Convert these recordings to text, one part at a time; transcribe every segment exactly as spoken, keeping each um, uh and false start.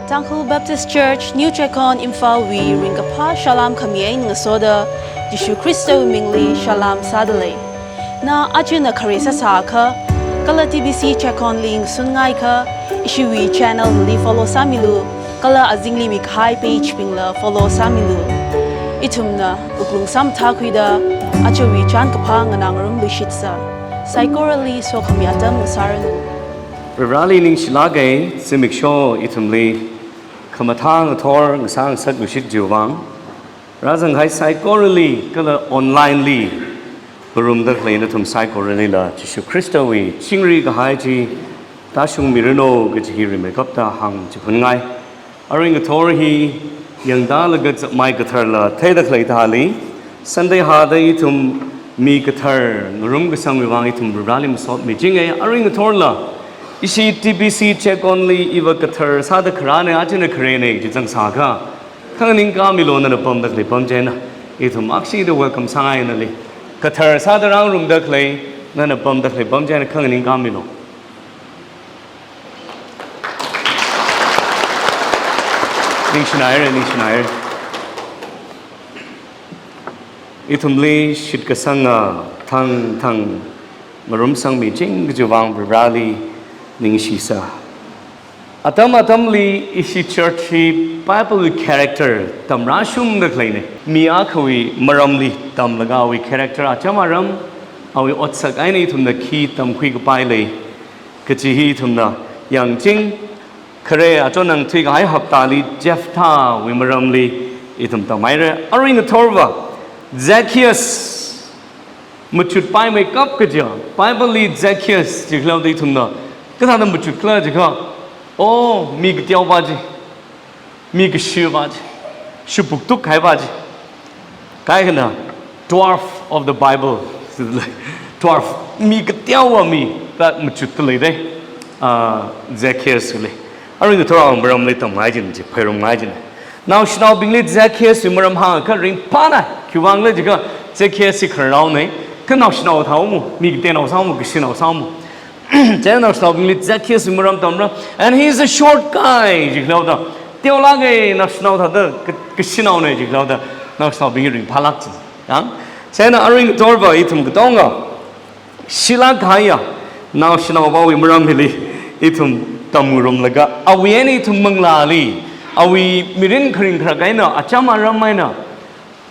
Tangkhul Baptist Church, New Checkon, Imphal wui ringkaphā salām khami eina ngasoda, Jishu Khristawui mingli salām sādalei. Na ajana khare sāsākha, kala T B C Checkon li ngasunngaiakha, ishiwui channel li follow sāmilu, kala azingli mikahai page bingla follow sāmilu. Ithumna wuklung samathākhuida, ajawui chānkaphā nganāngarumluishitsa. Saikorali sokhami atam ngasāranu. Varivarali ningshilāka, zimiksho ithumli khamathā ngathor ngasā ngasakluishit chiwui vang. Rāzanghai saikorali, kala online li ngarumda khalei nathum saikoralila, Jishu Khristawui chingri kahai chi tāshungmiranu kaji hi rimeikapta hāngchiphunngai. Arui ngathor hi yangdalaga chapmai katharla theida khalei thāli, Sunday hāda ithum mi kathar ngarum kasangwui vang ithum Varivarali masotmichinga. Arui ngathorla ishi T B C Checkon li iva kathar sāda kharāna, ajana kharena chi zangsākha, khanganingkāmilu, nana pamda khalei pam chieina. Ithum akshida welcome sāngai nali. Kathar sāda rāngarumda khalei, nana pamda khalei pam chieina khanganingkāmilu. Ningshinaira, ningshinaira. Ithumli shitkasanga thangthang ngarumsangmiching kajiwui vang Varivarali ningshisa. Atam atamli ishi church hi Bible wui character tamrāshungda khaleina. Mi akhawui maramli tamlaga awui character acham aram, awui otsak eina ithumna khi tamkhui kapai lei kaji hi ithumna yangching. Khare achon nang thuikahai haptali Jephthahwui maramli ithum tamhaira. Arui ngathorva Zacchaeus machutpaimeikap kaja. Bible li Zacchaeus jikhala da ithumna kathāda machutkhala jiakha, oh, mi kateopa chi, mi kashipa chi, shipuktuk kahaipa chi. Kaikhana dwarf of the Bible. Dwarf, mi kateopa mi, ta machutda leida, ah, Zacchaeus li. Arui ngathor awui maramli tamngai jin chi, phairumngai jin. Naoshinaobingli Zacchaeus wui maram hāngakha ringphāna, khiwuivangkhala jiakha Zacchaeus hi khararnaona, kha naoshinao thāhaowa, mi katenao sāhaowa, kashinao sāhaowa. Chieina naoshinaobingli Zacchaeus wui maram tamra, and he is a short guy, jikhala da. Teolāka, naoshinao thāda, ka-, kashinaona, jikhala da. Naoshinaobing ringphālāk jin. Yang, chieina arui ngathorva ithum katonga shilāk kahaiya naoshinaopawui maram hili ithum tamngarumlaga, awui eina ithum manglāli, awui mirin kharing kharak eina, acham aram eina,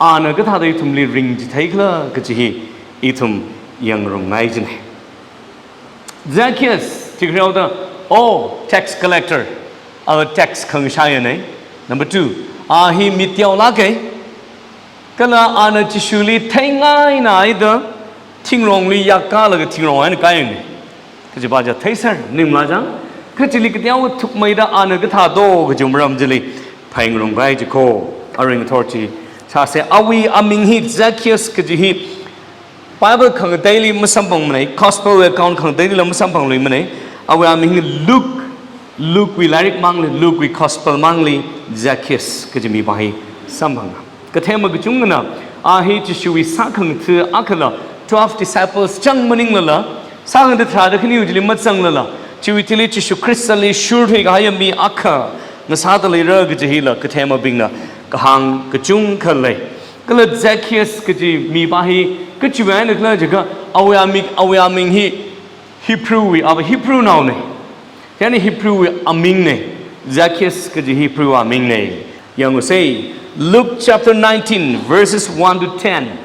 ana kathāda ithumli ringchitheikhala kaji hi ithum yangngarumngai jin. Zacchaeus, jikhala da, oh, tax collector, a tax khangashaiana. Number two, a hi mi teolāka, kala ana Jishuli theingainaida, thingrongli yakkālaga thingrong eina kaihaina. Kajipa chi theiser, maningmala chang, kha chili kateowa thukmeida ana kathāda kaji maram chili phaingarumkahai chi ko, arui ngathor chi sāsa. Awui aming hi Zacchaeus kaji hi Bible khangateili masamphangmana, Gospel account khangateilila masamphangluimana. Awui aming hi Luke, Luke wui lairik mangli, Luke wui Gospel mangli Zacchaeus kaji mipa hi samphanga. Kathema kachungana, a hi Jishuwui sākhangatha akhala, twelve disciples chang maninglala, sākhangatha tharāda khaniwui thili mazanglala, chiwui thili Jishu Khristali shurthui kahaiya mi akha ngasāda leira kaji hila kathemabingna kahāng kachungkha lei. Kala Zacchaeus kaji mipa hi kachiwui einakhala jiakha, awui aming, awui aming hi Hebrew wui, a Hebrew naona. Chieina Hebrew wui amingna. Zacchaeus kaji Hebrew amingna. Yangusa, Luke chapter nineteen, verses one to ten.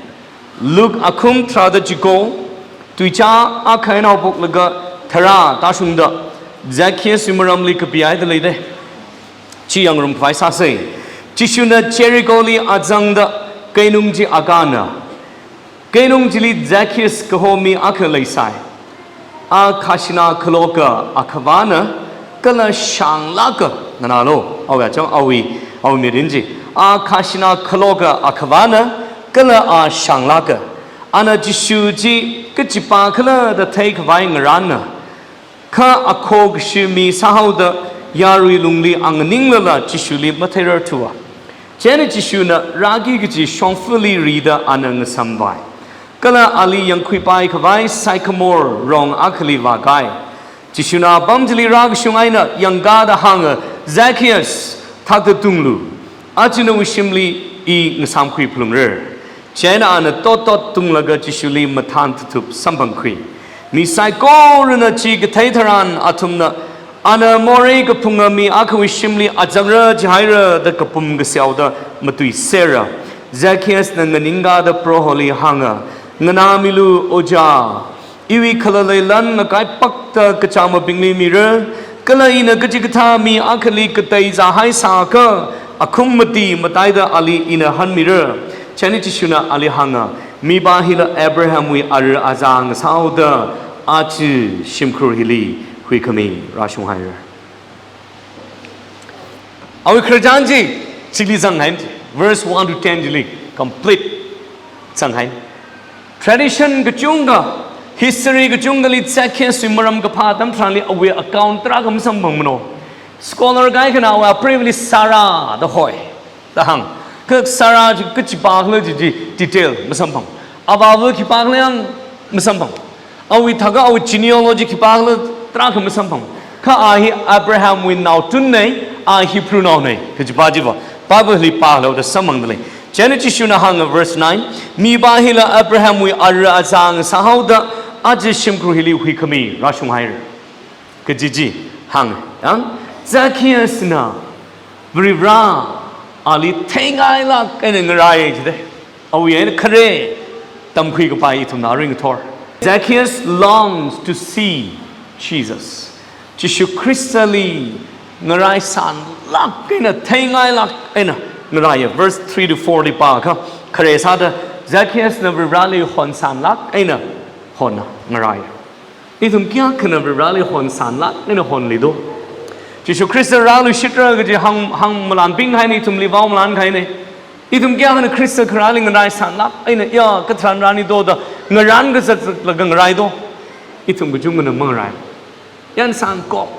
Luke akhum tharāda chiko, tuichā akha eina haophoklaga tharā tāshungda, Zacchaeus wui maramli kapihaida leida. Chi yangngarum khavai sāsa. Jishuna Jericholi azangda, keinung chi akāna. Keinung chili Zacchaeus kaho mi akha leisai. A khajana khaloka akhavāna, kala shānglāka, nganālu, awui acham, awui, awui mirin chi. A khajana khaloka akhavāna, kala a shānglāka. Ana Jishu chi kachipākhala da theikhavai ngarānna. Kha akho kashi mi sāhaoda yarui lungli a nganinglala Jishuli matheirarthua. Chieina Jishuna rāki kaji shongfali rida ana ngasamvai. Kala ali yangkhuipai khavai sycamore rong akhali vākai. Jishuna apam chili rākashung eina yangkāda hānga, "Zacchaeus, thakta tunglu. Aja nawui shimli I ngasāmkhui phalungra." Chieina ana totot tunglaga Jishuli mathān tathup samphangkhui. Mi saikorana chi kathei tharan athumna, "Ana morei kaphunga mi akhawui shimli azangra jihaira," da kapum kaseoda matuisera. Zacchaeusna nganingkāda Proholi hānga, "Nganāmilu, Ojā. Iwui khalalei lan ngakaipakta kachāmabingli mira, kala ina kachikathā mi akhali katei zāhaisākha, akhum mati mataida ali ina hanmira." Chieina Jishuna ali hānga, "Mipā hila Abrahamwui ara azā ngasāhaoda aja shimkhur hili huikhami rāshunghaira." Awui khararchan chi chili zanghaina, verse one to ten chili complete zanghaina. Tradition kachungkha, history kachungkhali Zacchaeuswui maram kaphā atam tharanli awui account tarākha masamphangmana. Scholar kaikhana awui apreivali Sarah da hoi da hāng. Kha Sarah chi kachipākhala chi chi detail masamphang. Avāva khipākhala yang masamphang. Awui thākha awui genealogy khipākhala tarākha masamphang. Kha a hi Abrahamwui naotunna, a Hebrew naona, kachipā chiva Bibleli pāhaoda samphangdalei. Chieina Jishuna hānga, verse nine, "Mipā hila Abrahamwui ara azā ngasāhaoda aja shimkhur hili huikhami rāshunghaira," kaji chi hānga. Yang, Zacchaeusna Varivarā ali theingailāk eina ngarai jida. Awui eina khare tamkhui kapai ithumna ringthor. Zacchaeus longs to see Jesus. Jishu Khristali ngaraisānlāk eina, theingailāk eina ngaraiya. Verse three to four li pākha khare sāda, Zacchaeusna Varivarāli honsānlāk eina honna ngaraiya. Ithum kayākhana Varivarāli honsānlāk eina honlido? Jishu Khrista rāluishitra kaji hāng, hāngmalanpinghaina, ithumli vaomalanhaina. Ithum kayākhana Khrista kharāli ngaraisānlāk eina, ya, katharan rānido da ngarān kazatlaga ngaraido? Ithum kachungkhana mangarai. Yangsang kok.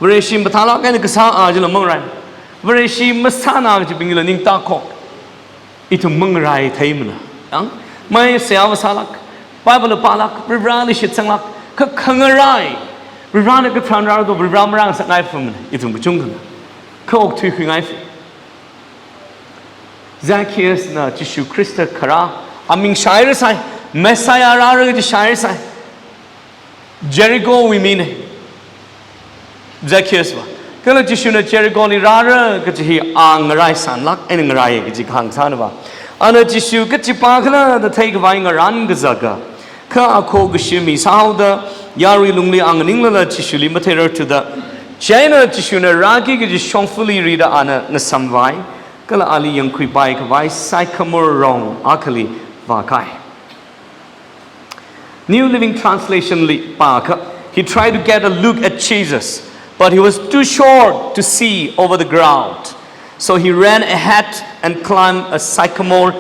Vareshi mathālāk eina kasā a chila mangarai. Vareshi masāna kachibingla ningtā kok. Ithum mangarai theimana. Yang, mai seihā vāsālāk, Bible pālāk, Varivarāli shitsanglāk, kha khangarai, Varivarāna katharan rādo, Varivarā marāngasakngai phāmana, ithum kachungkhana. Kha okthuikhuingai phā. Zacchaeusna Jishu Khrista kharā, aming shāhairasai, Messiah rāra kaji shāhairasai. Jerichowui mina Zacchaeus va. Kala Jishuna Jericholi rāra kaji hi a ngaraisānlāk eina ngaraiya kaji kahāng sāna va. Ana Jishu kachipākhala da theikhavai ngarān kazaka, kha a kho kashi mi sāhaoda yarui lungli a nganinglala Jishuli matheirarthuda, chieina Jishuna rāki kaji shongfali rida ana ngasamvai, kala ali yangkhuipai khavai sycamore rong akhali vākai. New Living Translation li pākha, "He tried to get a look at Jesus, but he was too short to see over the crowd. So he ran ahead and climbed a sycamore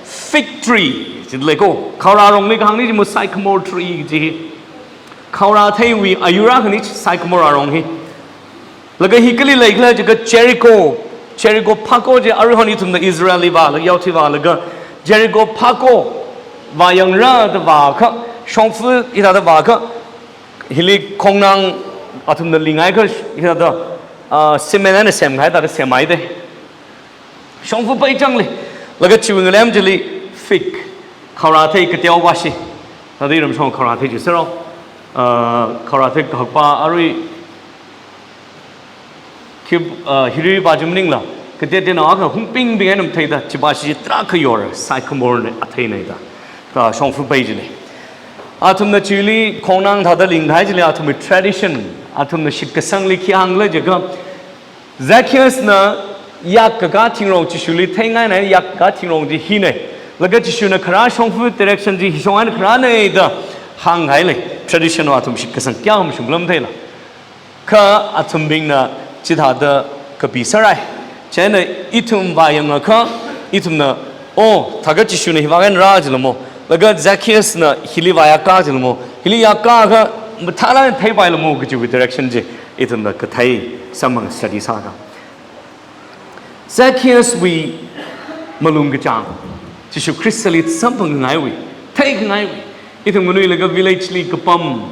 fig tree." Chidalei ko, khaorā rongli kahāngna chi mo, sycamore tree chi. Khaorā theiwui ayur akhana chi sycamore rong hi. Laga hi kali leikhala jiakha Jericho, Jericho phako chi aruihon ithumna Israelli vālaga, yaothui vālaga, Jericho phako vāyangra da vākha, shongfa hithāda vākha, hili khongnang athumna linghaikha hithāda, ah, cement eina semkahai thāda semhaida. Shongfa pei changli, laga chiwui ngalem chili fig, khaorā thei kateovāshi. Thāda iramshong khaorā thei chi sero, ah, khaorā thei kahakpa arui, khi, ah, hiri ba jumningla, kateoteonao akha hungpingbing eina matheida, chipāshi tarākha yor, sycamore na atheina da. Kha shongfa pei chili. Athumna chili khongnang thāda lingkahai chili athumwui tradition, athumna shitkasangli khi hāngkhala jiakha, Zacchaeusna yakkakā thingrong, Jishuli theingaina yakkakā thingrong chi hina. Laga Jishuna kharā shongfa direction chi hishong eina kharāna da hānghailei. Tradition va athum shitkasang kayā mashunglam theila. Kha athumbingna chithāda kapi sārai. Chieina ithum vāyangakha, ithumna, "Oh, thākha Jishuna hivang eina rā," jila mo. Laga Zacchaeusna hili vāyaka jila mo. Hili yakakha mathālāk theipaila mo kajiwui direction chi ithumna kathei samphang study sākha. Zacchaeuswui malung kachāng, Jishu Khristali samphangngaiwui, theikangaiwui. Ithum nganuilaga village li kapam,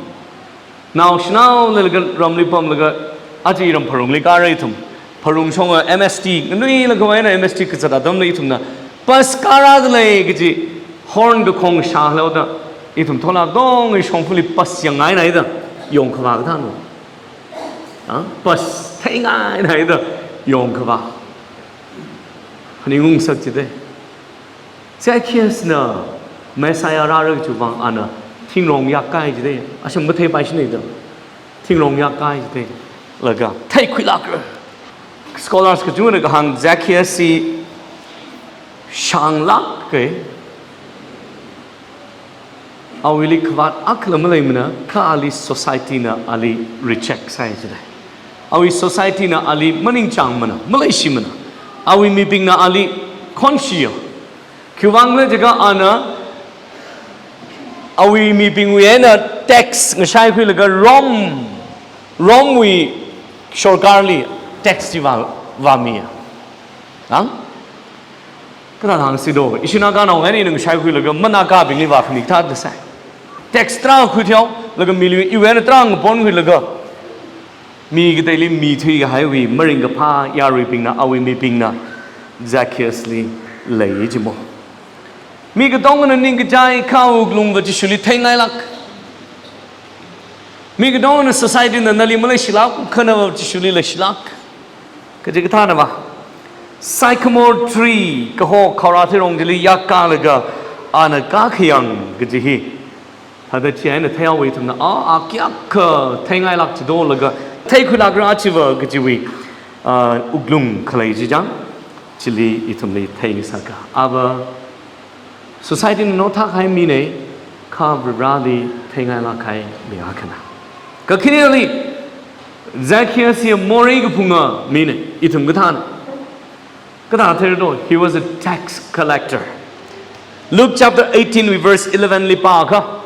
naoshinao leilaga ramli pamlaga, aja iram pharungli kāra ithum. Pharung shonga M S T, nganuilakha eina M S T kazat atamna ithumna, bus kārada lei kaji horn kakhong shāhaoda, ithum tholak dong i shongfali bus yangngainaida, yongkhavā kathāno. Ah, bus theingainaida, yongkhavā. Phaningungsak jide. Zacchaeus na Messiah rāra kajiwui vang ana thingrong yakkahai jide, ashang matheipaishinaida. Thingrong yakkahai jide. Laga theikhuilākra. Scholars kachungana kahāng Zacchaeus hi shānglāka. Awuili khavāt akhala maleimana, kha ali society na ali reject sāi jide. Awui society na ali maningchāngmana, maleishimana. Awui mibingna ali khonshiya. Khiwuivang khala jiakha ana awui mibingwui eina tax ngashai khuilaga Rome, Rome wui sorkarli tax chi vā, vāmiya. Ang? Kathāda hāngsi do, ishi Naganao eina ngashai khuilaga ma Nagabingli vākhani kathāda sai. Tax tarākha khuitheo, laga mili iwui eina tarākha pon khuilaga. Mi kateili mithui kahaiwui maringkaphā yaruibingna, awui mibingna Zacchaeus li lei jimo. Mi katongana ningkachai kha wuklungva Jishuli theingailāk. Mi katongana society na nali maleishilāk, khanava Jishuli leishilāk. Kaji kathānava. Sycamore tree kaho khaora theirong chili yakkalaga ana kakhayang kaji hi. Thāda chi eina theihaowa ithumna, a, a kayākha theingailāk jido laga, theikhuilākra chiva kajiwui, a, wuklung khalei chi chang, chili ithumli theingasaka. Ava society na nothākahai mina, kha Varivarāli theingailāk kahai mi akhana. Kakhaneli, Zacchaeus hi morei kaphunga mina, ithum kathāna. Kathā theira do, he was a tax collector. Luke chapter eighteen wui verse eleven li pākha.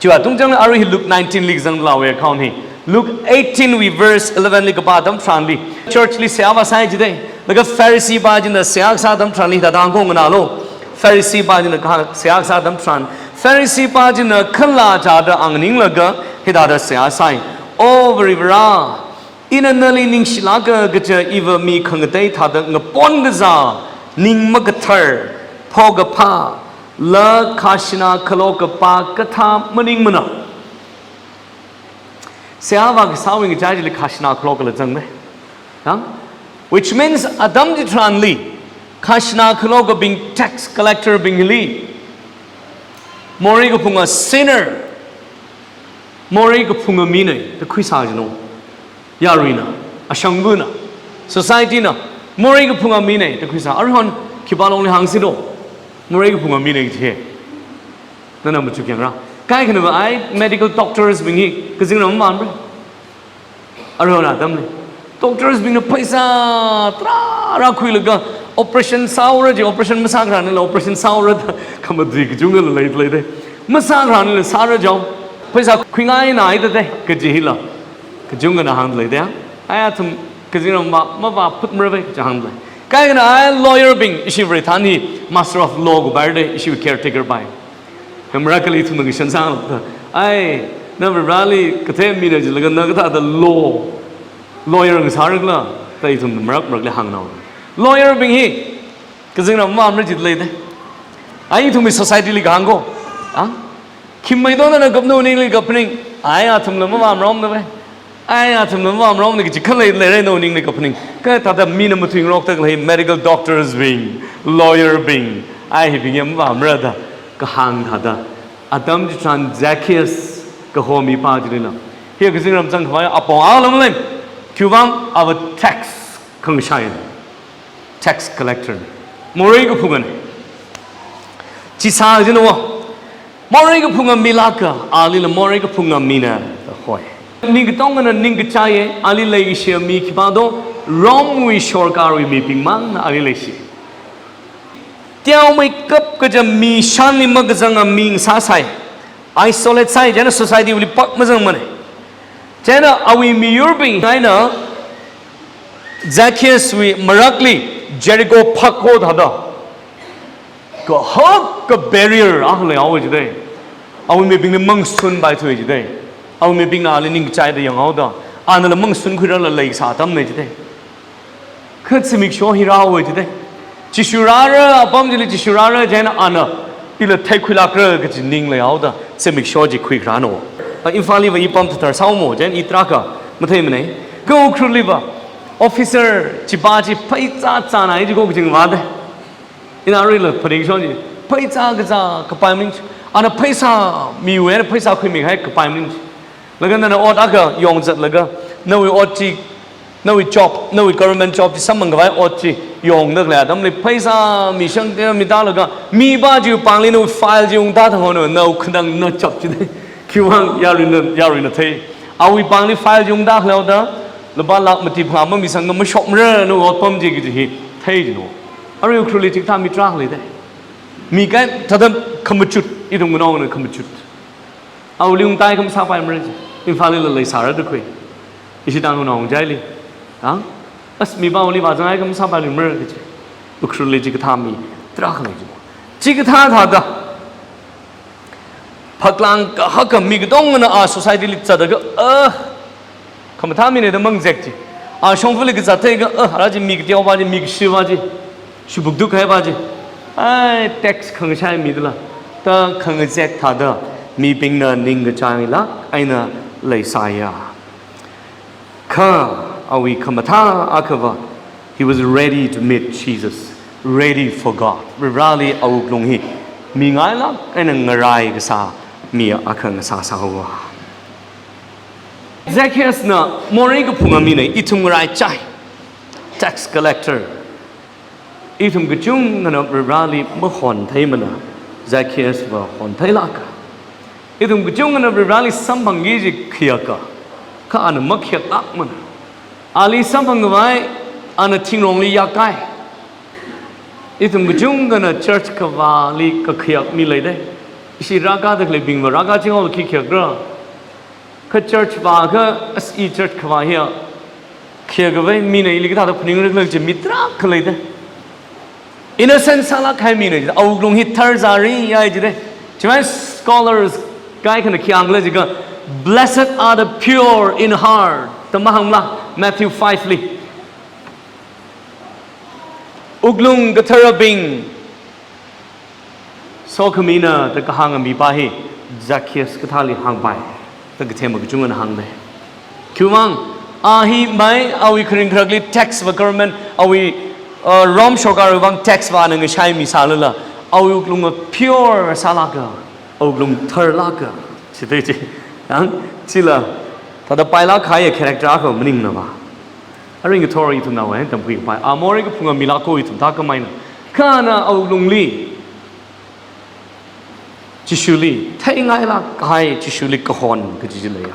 Chiwui tungchang arui hi Luke nineteen li kazang lawui account hi. Luke eighteen wui verse eleven li kapā atam tharanli. Church li seihā vāsai jide. Laga Pharisee pā china seihā kasā atam tharanli hithāda hāngkhanganālu. Pharisee pā china kha seihā kasā atam tharan. Pharisee pā china khala chāda nganinglaga hithāda seihā sai. O Varivarā, ina nali ningshilāka kaja iva mi khangatei thāda ngapon kazā, ning makathar, phokaphā, la khajana khalo kapā kathā maningmana. Seihā vākasāwui ngachai chili khajana khalo kala zangde. Yang? Which means atam chitharanli, khajana khalokabing tax collector bingli, morei kaphunga sinner, morei kaphunga mina, da khuisā jino. Yaruina, ashangbuna, society na, morei kaphunga mina, da khuisā. Aruihon, khipā longli hāngsi do. Morei kaphunga mina kaji. Nana machuk yangra. Kaikhanava ai medical doctors bing hi, kazingram mamre. Aruihon atamli. Doctors bingna pheisā tarākha khuilaga operation sāra ji, operation masākharāna la operation sāra da, khamatui kachungkha la leilei de. Masākharāna la sāra jao. Pheisā khuingainai da de, kaji hila. Kachungkhana hāngda lei de. Ai athum kazingram ma, mavāphutmara ve, kaja hāngda lei. Kaikhana ai lawyer bing, ishi Varethān hi Master of Law kapai de, ishi caretaker pai. Kha Marākali ithumna ngashan sāngda. Ai, na Varivarāli kathei mina jilaga na kathāda law, lawyer ngasārakhala, da ithumna marak marakli hāngnao. Lawyer bing hi, kazingram mamre jida lei de. Ai ithumwui society li kahāng ko. Ah? Khimai dona na kapnao ningli kaphaning. Ai athumla mamamromna ve. Ai athumla mamamromna kaji khalei leira nao ningli kaphaning. Kathāda mina mathuingarokta khalei medical doctors bing, lawyer bing. Ai hibing ya mamamra da kahāng thāda. Atam chitharan Zacchaeus kaho mipā chilila. Hi kazingram zangkhavai apong alam lem. Khiwuivang ava tax khangashai. Tax collector. Morei kaphungana. Chi sā jinawa. Morei kaphunga milāka, alila morei kaphunga mina hoi. Ning katongana ningkachaiya, ali leishiya mi khipā do, Rome wui sorkarwui mibing mangna ali leishi. Teomeikap kaja mi shanli makazanga mi ngasāsai. Isolate sāi, chieina society wuli pak mazangmana. Chieina awui miyurbing eina Zacchaeus wui marakli Jericho phak ho thāda. Kahak ka barrier akha leihaowa jide. Awui mibingli mangshun bai thui jide. Awui mibingna ali ningkachaida yanghaoda. Anala mangshun khuirala leisā atamna jide. Kha zimiksho hi rāhaowa jide. Jishu rāra, apam chili Jishu rāra, chieina ana ila theikhuilākra kaji ning leihaoda zimiksho chi khuikharāna. A, Imphalliva i pam thathar sāhaomo, chieina i tarākha matheimana. Kha Ukhrulliva officer chipa chi pheisā zānai jiko kajing vāde. Ina aruila phaningshon chi, pheisā kazā kapai maning chi. Ana pheisā miwui, ana pheisā khuimikahai kapai maning chi. Laga nana ot akha yongzatlaga, nawui ot chi, nawui job, nawui government job chi samphangkhavai ot chi yongda khalei atamli pheisā mishang te mitālaga, mipa chiwui pāngli nawui file chi ungtā thang haowa, nawui khanang na chap chide. Khiwuivang yaruina, yaruina thei. Awui pāngli file chi ungtā khaleihaoda, lupā lakh mati phangā mamisangda mashokmara nawui otpam chi kaji hi thei jino. Arui Ukhrulli chikathā mi tarākha leide. Mi kai thada khamachut, ithum kanaona khamachut. Awuili ungtāhai akha masāpaimara chi. Imphalli la leisāra da khui. Ishi Tangkhulnao ngachaili. Ha? As mipa awuili vāzanghai akha masāpailuimara kaji. Ukhrulli chikathā mi tarākha lei jimo. Chikathā thāda. Phaklang kahaka mi katongana a society li zatlaga, ah, khamathā mina da mangazek chi. A shongfali kazat theiakha, ah, ara chi mi kateopa chi, mi kashiva chi, shibukduk haipa chi. Ai, tax khangashai mi dala. Da khangazek thāda, mibingna ningkachānglāk eina leisāya. Kha awui khamathā akhava, he was ready to meet Jesus, ready for God. Vareli awuklung hi mingailāk eina ngarai kasā mi akha ngasāsāhaowa. Zacchaeus na morei kaphunga mina, ithum ngaraichai. Tax collector. Ithum kachungana Vareli mahontheimana, Zacchaeus va hontheilāka. Ithum kachungana Vareli samphangki kaji khayāka, kha ana makhayaklākmana. Ali samphangkhavai ana thingrongli yakai. Ithum kachungana church kavāli kakhayak mi leide. Ishi rākada khaleibingva rākachinghaoda khi khayakra. Kha church vākha, as i church kavā hiya khayakhavai mina ili kathāda phaningra khala chi mi tarākha leida. Innocent sālāk kahai mina chi, awuklung hi tharzāri ya jide. Chimang scholars kaikhana khi hāngkhala jiakha, "Blessed are the pure in heart," da mahāngmala, Matthew five li. Wuklung katharabing sokhamina da kahānga mipa hi Zacchaeus kathāli hāngpai, da kathema kachungana hāngde. Khiwuivang, a hi mai, awui kharing kharakli tax va government, awui, uh, Rome sorkarwui vang tax va ana ngashai mi sālala, awui wuklung va pure sālāka, awuklung tharlāka, chithei chi. Yang, chila, thāda pailāk kahaiya character akha maningmana va. Aring kathor ithumna va tamkhuipai. A morei kaphunga milāka ithum thākhameina. Kha ana awuklungli Jishuli theingailāk kahai, Jishuli kahon kaji chi leiya.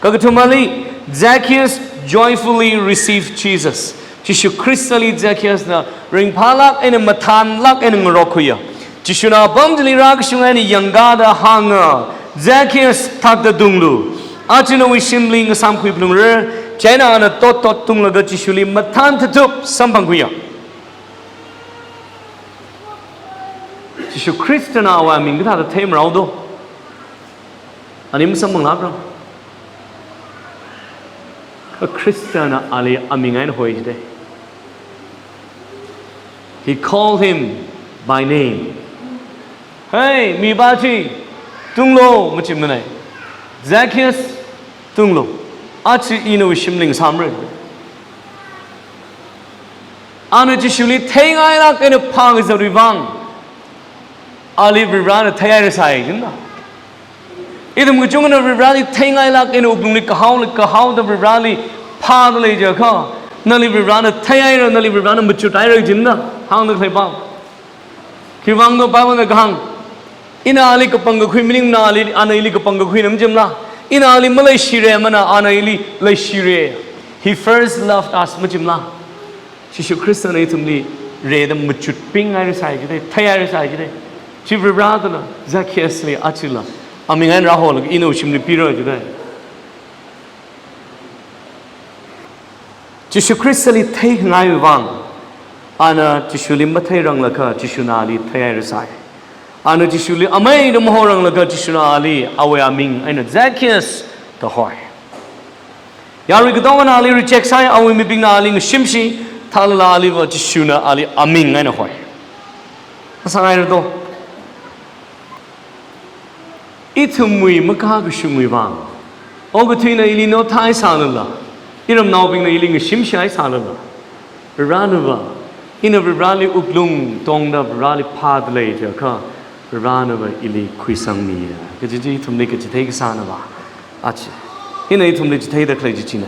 Kakathumali, Zacchaeus joyfully received Jesus. Jishu Khristali Zacchaeus na ringphālāk eina mathānlāk eina ngarokkhuiya. Jishuna apam chili rākashung eina yangkāda hānga, "Zacchaeus, thakta tunglu. Aja nawui shimli ngasāmkhui phalungra." Chieina ana tot tot tunglaga Jishuli mathān thathup samphangkhuiya. Jishu Khristana awui aming kathāda theimarao do? Ani masamphanglākra. Kha Khristana ali aming eina hoi jide. He called him by name. "Hey, mipa chi, tunglu," machimana. "Zacchaeus, tunglu. Aja ina nawui shimli ngasāmra." Ana Jishuli theingailāk eina phākazatwui vang, ali Varivarana theihairasai jina. Ithum kachungana Varivarali theingailāk eina wuklungli kahao, kahaoda Varivarali phāda lei jiakha, nali Varivarana theihaira, nali Varivarana machuthaira jina, hāngda khalei pao. Khiwuivang do Bible na kahāng, "Ina ali kapangkakhui maningmana, ali, ana ili kapangkakhuina," machimala. "Ina ali maleishiremana, ana ili leishire." He first loved us, machimala. Jishu Khristana ithumli rida machutpinghairasai jide, theihairasai jide. Chi Varivaradala Zacchaeusli ajala aming eina rāholaga ina nawui shimli pira jide. Jishu Khristali theingaiwui vang, ana Jishuli matheiranglakha Jishuna ali theihairasai. Ana Jishuli amei da mahoranglakha Jishuna ali awui aming eina Zacchaeus da hoi. Yarui katongana ali reject sāi, awui mibingna ali ngashimshi, Thālala aliva Jishuna ali aming eina hoi. Masāngaira do. Ithumwui makakashungwui vang, okathuina ili nothai sālala, iramnaobingna ili ngashimshai sālala, Varivarānava, ina Varivarāli wuklung tongda Varivarāli phāda lei jiakha, Varivarānava ili khuisangmiya kaji chi ithumli kachithei kasānava. Achi. Ina ithumli chitheida khalei chi china.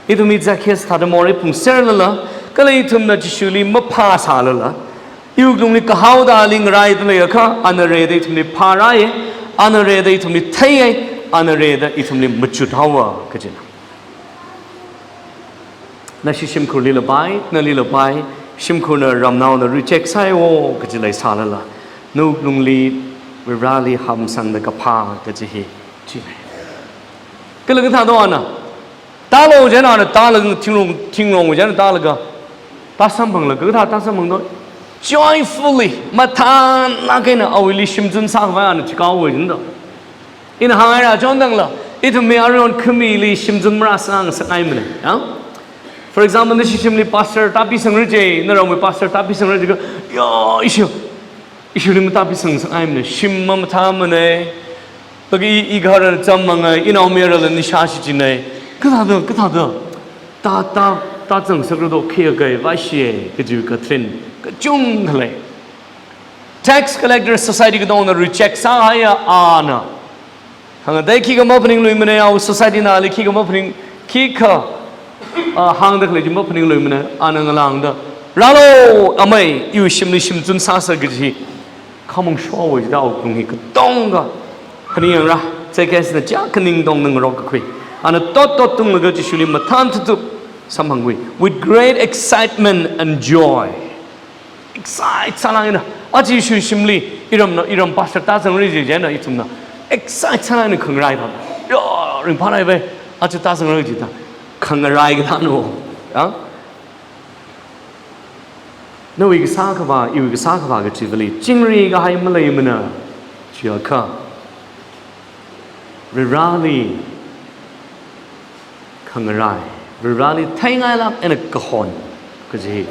Ithumwui Zacchaeus thāda morei phungserlala, kala ithumna Jishuli maphā sālala, iwuklungli kahaoda ali ngaraida leiakha, ana rida ithumli phārāya, ana rida ithumli theiya, ana rida ithumli machut haowa kajina. Nashi shimkhurlila pai, nalila pai, shimkhurna ramnaona reject sāya o kaji leisālala, nawuklungli Varivarāli hamsangda kaphā kaji hi china. Kala kathā do ana, tālu jina ana tālaga, thingrong, thingrong jina tālaga, tāsamphanglaga, kathā tāsamphang do, joyfully, mathānlāk eina awuili shimzun sākhavai ana chikao wui jina do. Ina hāngngaira chon tangla, ithumwui aruihon khamili shimzun marāsāngasakngaimana, ya? For example, nashi shimli pastor tāpisangra ji, naramwui pastor tāpisangra jiakha, ya, ishi, ishili matāpisangasakngaimana, shim mamathāmana, laga i, i gahara chāmmanga, inaomayarala nisha shichinna, kathāda, kathāda, tā, tā, tāzangsakra do, khikha vaishiya, kaji katharin kachungkha lei. Tax collector society katongna reject sāhaiya ana. Khangatei khikha maphaningluimana, awui society na ali khikha maphaning, khikha, ah, hāngda khalei chi maphaningluimana, ana ngalāngda, rālu, amei, iwui shimli shimzun sāsa kaji khamong showui jida awuklung hi katonga. Phaningyāngra, Zacchaeus na chiyākha ningtongda ngarok kakhui. Ana tot tot tunglaga Jishuli mathān thutup samphangkhui. With great excitement and joy. Excite sālāk eina, aja Jishu shimli, iramna, iram pastor tāzangra ji jina ithumna. Excite sālāk eina khangarai thāda. Ya, ringphālāk eina, aja tāzangra jida. Khangarai kathāna. Ya? Nawui kasā khavā, iwui kasā khavā kachivali, chingri kahai maleimana, jiakha, Varivarāli khangarai, Varivarāli theingailāk eina kahon kaji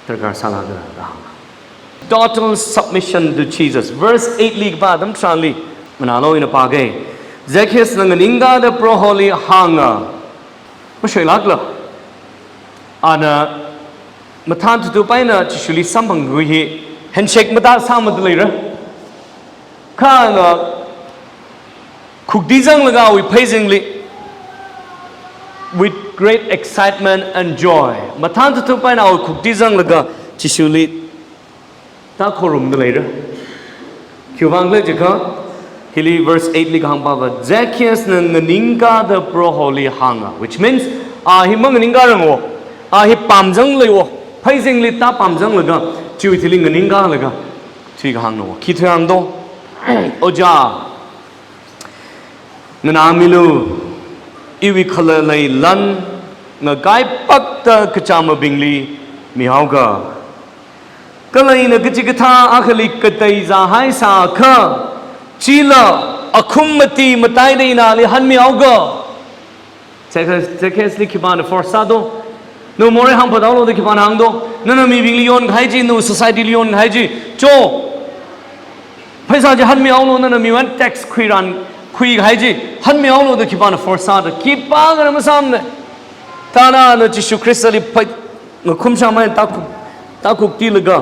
darkar sālāka da hānga. Total submission to Jesus. Verse eight li kapā atam tharanli, nganālu ina pāga. Zacchaeus na nganingkāda Proholi hānga. Mashoilākla. Ana mathān thutup eina Jishuli samphangkhui hi handshake matā sāmada leira. Kha ana khukti zanglaga awui pheizingli, with great excitement and joy, mathān thutup eina awui khukti zanglaga Jishuli tākhorumda leira. Khiwuivang khala jiakha, hili verse eight li kahāng pāva, Zacchaeus na nganingkāda Proholi hānga, which means, a hi manganingkārango, a hi pamzang leiwo, pheizingli tāpamzanglaga, chiwui thili nganingkālaga, chi kahāngna wo. Khi thuihāng do? Ojā, nganāmilu, iwui khalalei lan ngakaipakta kachamabingli mihaoga. Kala ina kachikathā akhali katei zāhaisākha, chila akhum mati mataida ina ali hanmihaoga. Zacchaeus, Zacchaeus li khipāna force sā do? Nawui morei hāngphāthaolu da khipāna hāng do? Nana mibingli yonkahai chi, nawui society li yonkahai chi, cho. Pheisā chi hanmihaolu, nana miwui vang tax khuiran, khuikahai chi, hanmihaolu da khipāna force sā da, khipākhana masāmana. Thāda ana Jishu Khristali phai, ngakhumshamei tākhuk, tākhuktilaga,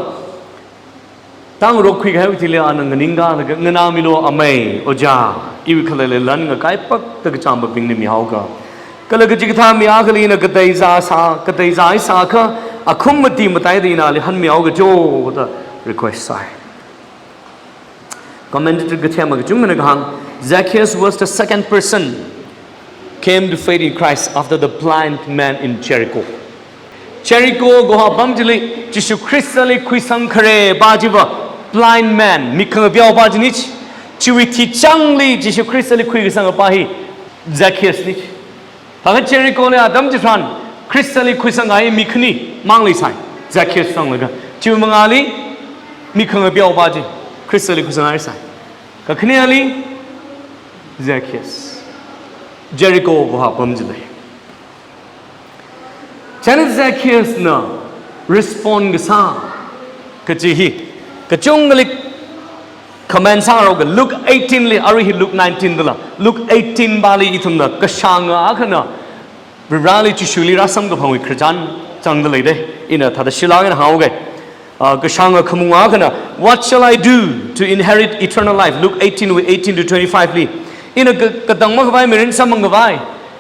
tāngarok khuikahaiwui thili ana nganingkālaga, nganāmilu amei, ojā, iwui khalalei lan ngakaipakta kachamabingli mihaoga. Kala kachikathā mi akhali ina katei zāsā, katei zāhaisākha, akhum mati mataida ina ali hanmihaoga cho da request sāi. Commentator kathema kachungana kahāng, Zacchaeus was the second person came to faith in Christ after the blind man in Jericho. Jericho kaho apam chili Jishu Khristali khuisang kharepā chiva blind man, mik khangapeopa chini chi. Chiwui thichangli Jishu Khristali khuikasangapā hi Zacchaeus ni chi. Kha Jericho li atam chitharan Khristali khuisangkahai mi khani mang leisai, Zacchaeus sanglaga. Chiwui mangāli mik khangapeopa chi Khristali khuisanghaisai. Kakhaneali Zacchaeus. Jericho kaho apam chili. Chieina Zacchaeus na respond kasā kaji hi kachungkhali comment sāngarokga Luke eighteen li, arui hi Luke nineteen dala, Luke eighteen pali ithumna kashānga akhana Varivarali Jishuli rāsamkaphangwui khararchan zangda leida. Ina thāda shilāk eina hānghaoga. Ah, kashānga khamung akhana, "What shall I do to inherit eternal life?" Luke eighteen wui eighteen to twenty-five li. Ina ka-, katang makhavai mirin samphang khavai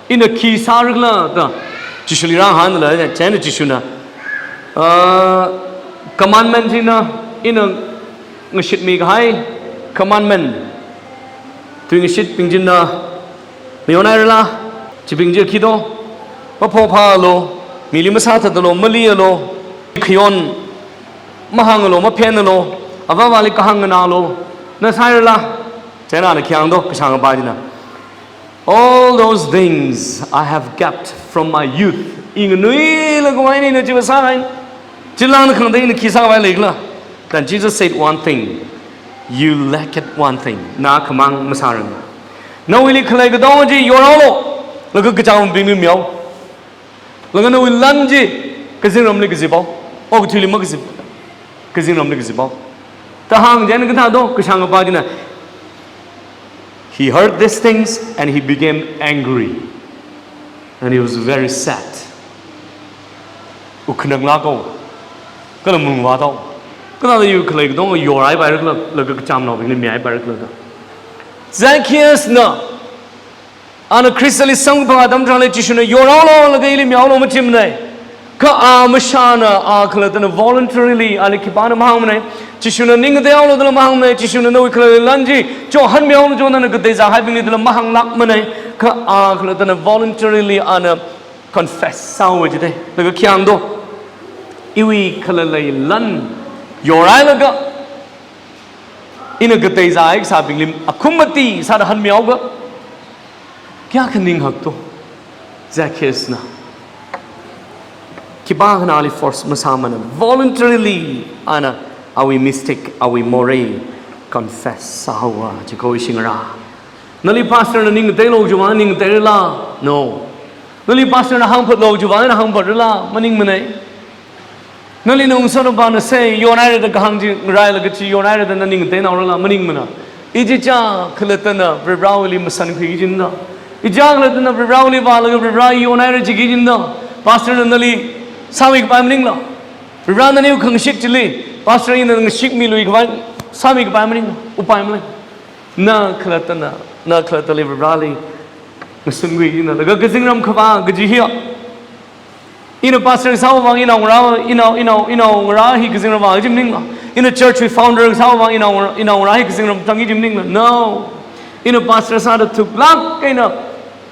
ina khi sāra khala da Jishuli rāhāngla, chieina Jishuna, ah, commandment china, ina ngashitmi kahai commandment, tuingashitbing china, mayonhairala, chibing chi khi do, maphophālu, mili masāthatlu, malialu, khayon mahānglu, maphenlu, avāvali kahāng nganālu, na sāhairala, chieina ana khi hāng do, kashāngapa china, "All those things I have kept from my youth." I nganuilakha eina ina chiva sāhaina. Chilāngda khangatei ina khi sākhavai leikhala? Then Jesus said one thing, "You lack it one thing." Na khamang masāranu. Nawuili khalei katonga chi yorhaolu, laga kachāngbingli mihaolu. Laga nawui lan chi kazingramli kaziphaolu. Okathuili makazip. Kazingramli kaziphaolu. Da hāng, chieina kathā do, kashāngapa china, "He heard these things and he became angry. And he was very sad." Wukkhanang lākhao. Kala malung vāthao. Kathāda iwui khalei katonga yorhaipaira khala, laga kachamnaobingli mihaipaira khala da. Zacchaeus na, ana Khristali samkaphang atam tharanli Jishuna yorhaolu, laga ili mihaolu machimana. Kha a mashāna, a khalattana voluntarily, ali khipāna mahāngmana. Jishuna ning ngateihaolu dala mahāngmana. Jishuna nawui khalei lan chi chothanmihaolu, chothanna kateizā haibingli dala mahānglākmana. Kha a khalattana voluntarily ana confess sāhaowa jida. Laga khi hāng do, iwui khalalei lan yorhailaga ina kateizā hai kasābingli akhum mati sāda hanmihaoga, kayākha ning hakto, Zacchaeus na. Khipākhana ali force masāmana. Voluntarily ana awui mistake, awui morei confess sāhaowa, chiko ishi ngarā. Nali pastor na ning ngateilu chiwui vang ning ngateirala? No. Nali pastor na hāngphatlu chiwui vang na hāngphatrala? Maningmana. Nali naongsot navāna sei, yonhaira da kahāng chi ngarailaga chi yonhaira da na ning ngateinaorala? Maningmana. Ichichā khalattana Varivarawuili masankhuiki jina. Ichichā khalattana Varivarawuili vālaga Varivara yonhaira jiki jina. Pastor na nali sāmikapai maningla? Varivarana nali khangashik chili, pastor ina ngashikmiluikhavai sāmikapai maningla? Upai malei. Na khalattana, na khalattali Varivarali ngasankhui jina. Laga kazingram khavā kaji hiya, ina pastor sāwui vang inaongarā, inao, inao, inaongarā hi kazingram vāki kaji maningla? Ina church wui founder sāwui vang inaongarā, inaongarā hi kazingram tangki kaji maningla? No. Ina pastor sāda thuklāk eina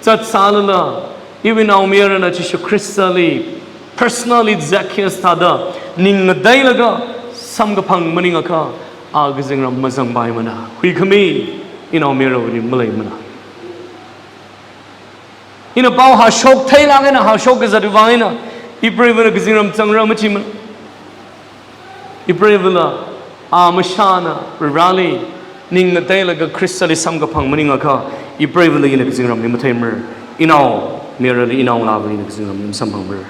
zatsālala, iwui naomayarana Jishu Khristali personally Zacchaeus thāda ning ngateilaga samkaphang maningakha, a kazingram mazangpaimana. Huikhami inaomayarawuili maleimana. Ina pao hashok theilāk eina, hashok kazatwui vang eina ipreivana kazingram zangra machimana. Ipreivala a mashāna Varivarali ning ngateilaga Khristali samkaphang maningakha, ipreivala ina kazingramli matheimara. Inaomayarali, inaongalāvali ina kazingramli masamphangmara.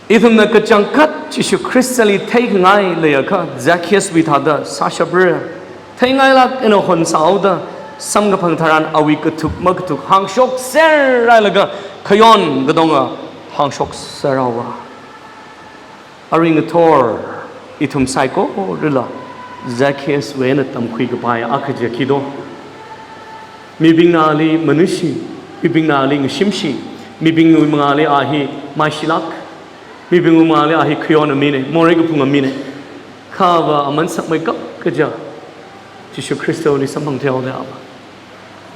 Ithumna kachangkhat Jishu Khristali theikhangai leiakha, Zacchaeus wui thāda sāshapra. Theingailāk eina honsāhaoda samkaphang tharan awui kathuk makathuk hāngshokser hailaga khayon katonga hāngshokser haowa. Arui ngathor ithum saikorala Zacchaeus wui eina tamkhui kapai akha chi khi do. Mibingna ali manushi, mibingna ali ngashimshi, mibingwui mangāli a hi maishilāk, mibingwui mangāli a hi khayona mina, morei kaphunga mina. Kha ava aman sakmeikap kaja Jishu Khristali samphang theihaoda ava.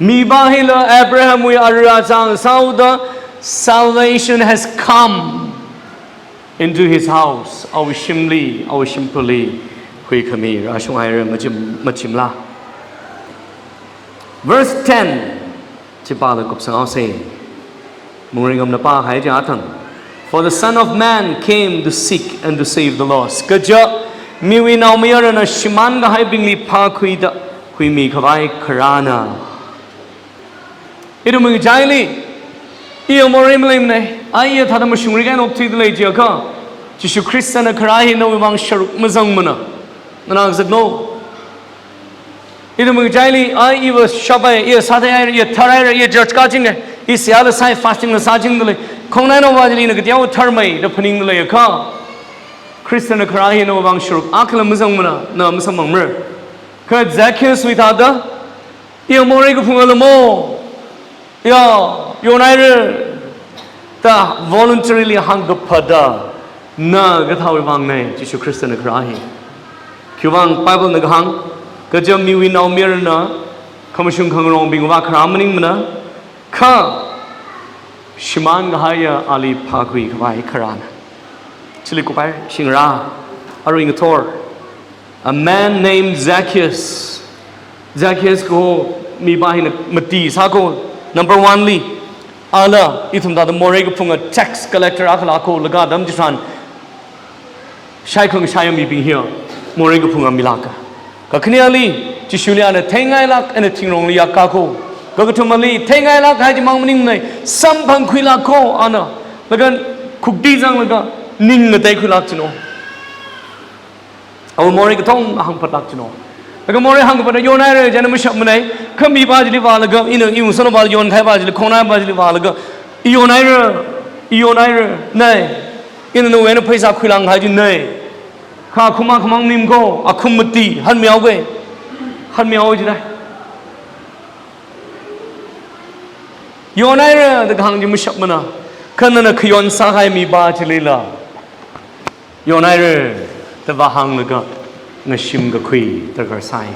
Mipā hila Abrahamwui ara chang sāhaoda salvation has come into his house. Awui shimli, awui shimkhurli huikhami rāshunghaira, machim, machimla. Verse ten chi pālaga kupsanghaosa. Mungringamna pāhai chi athang. "For the Son of Man came to seek and to save the lost." Kaja miwui naomayarana shimān kahaibingli phākhuida huimikhavai kharāna. Ithumwui ngachaili, iya morei maleimana, Ai iya thāda mashungrikahaina okthuida lei jiakha, Jishu Khristana kharā hi nawui vang sharuk mazangmana. Nana kazakno. Ithum ngachaili, ai iva shapai, iya sātheihaira, iya tharhaira, iya church kāchinga, i seihāla sāi, fasting la sāchingda lei. Khongnainaova chili ina kateowa tharmei da phaningda leiakha, Khristana kharā hi nawui vang sharuk akhala mazangmana, na masamphangmara. Kha Zacchaeus wui thāda, iya morei kaphunga lamo, ya, yonhaira da voluntarily hāngkaphada, na kathāwui vangna Jishu Khristana kharā hi. Khiwuivang Bible na kahāng, kaja miwui naomayarana khamashung khangarongbingwui vang kharā maningmana, kha shimānkahaiya ali phākhuikhavai kharāna. Chili kupai shingra, arui ngathor. A man named Zacchaeus. Zacchaeus kaho mipā hina mati sāko. Number one li, ala ithum thāda morei kaphunga tax collector akhala ko, laga atam chitharan shaikhang shaiya mibing hiya morei kaphunga milāka. Kakhaneali, Jishuli ana theingailāk eina thingrongli yakkā ko. Kakathumali, theingailāk kahai chimang maningmana, samphangkhuilāk ko ana. Laga khukti zanglaga ning ngateikhuilāk chino. Awui morei katonga hāngphatlāk chino. Laga morei hāngkaphata yonhaira, china mashapmana. Kha mipā chili vālaga, ina iwui sānopā yonkahai pā chili, khongnai pā chili vālaga, i yonhaira, i yonhaira, nei. Ina nawui eina pheisā khuilāngkahai chi nei. Kha akhum akhamang mimiko, akhum mati, hanmihaoke. Hanmihaoke jidai. Yonhaira da kahāng chi mashapmana. Kha nana khayon sākahai mipā chilila, yonhaira da vāhānglaga ngashim kakhui darkar sai.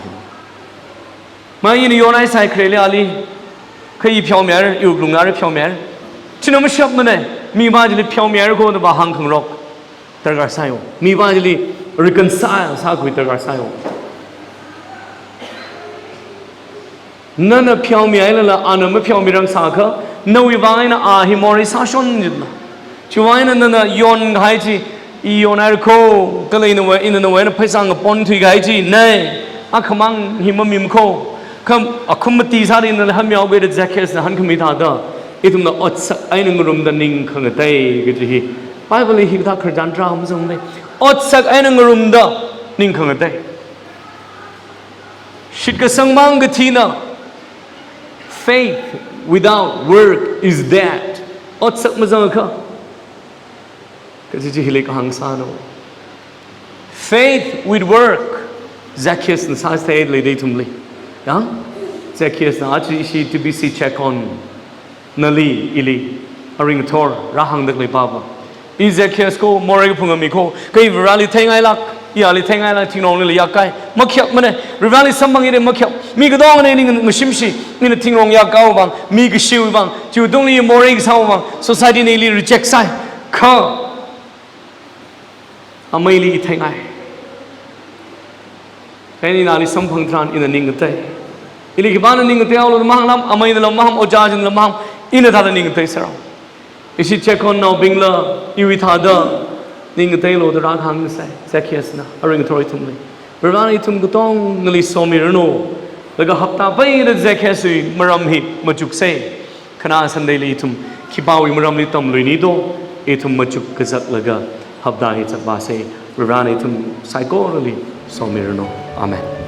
Ma ina yonhai sai khareli ali, kha i pheomihaira, i wuklung ara pheomihaira. China mashapmana, mipā chili pheomihaira ko da vāhāng khangarok darkar sāyo. Mipā chili reconcile sākhui darkar sāyo. Nana pheomihailala, ana mapheomirang sākha, nawui vang eina a hi morei sāshon jitla. Chiwui vang eina nana yonkahai chi, i yonhaira ko, kala ina wa, ina nawui eina pheisā ngapon thuikahai chi, nei, akhamang hi mamimiko. Kha akhum mati sāda ina hanmihaoke da Zacchaeusna hāngkhami thāda, ithumna otsak eina ngarumda ning khangatei kaji hi Bible li hikathā khararchan tarākha mazangmana. Otsak eina ngarumda ning khangatei. Shitkasang mang kathina. Faith without work is dead. Otsak mazangakha, kaji chi hili kahāng sāno. Faith with work. Zacchaeusna sāthei leida ithumli. Ya? Zacchaeusna aja ishi T B C Chekon nali, ili, arui ngathor, rāhāngda khalei pāva. I Zacchaeus ko, morei kaphunga miko, kha i Vareli theingailāk, i ali theingailāk, thingrongli yakkahai. Makhyakmana, Vareli samphangki da makhyap. Mi katongana ili ngashimshi, ina thingrong yakkāwui vang, mi kashiwui vang, chiwui tungli morei kasāwui vang, society na ili reject sai. Kha ameili i theingai. Kha ina ali samphang tharan ina ning ngatei. Ili khipāna ning ngateihaolo da mahānglam, ameinala mahāng, ojā china mahāng, ina thāda ning ngatei sāra. Ishi Chekon naobingla, iwui thāda ning ngateilu da rākahāng sai, Zacchaeusna, arui ngathor ithumli. Varena ithum katongali somiranu. Laga hapta peida Zacchaeus wui maram hi machuksei. Khana Sunday li ithum khipāwui maramli tamluini do, ithum machuk kazaklaga hapta hi zatvāsei. Varena ithum saikorali somiranu. Amen.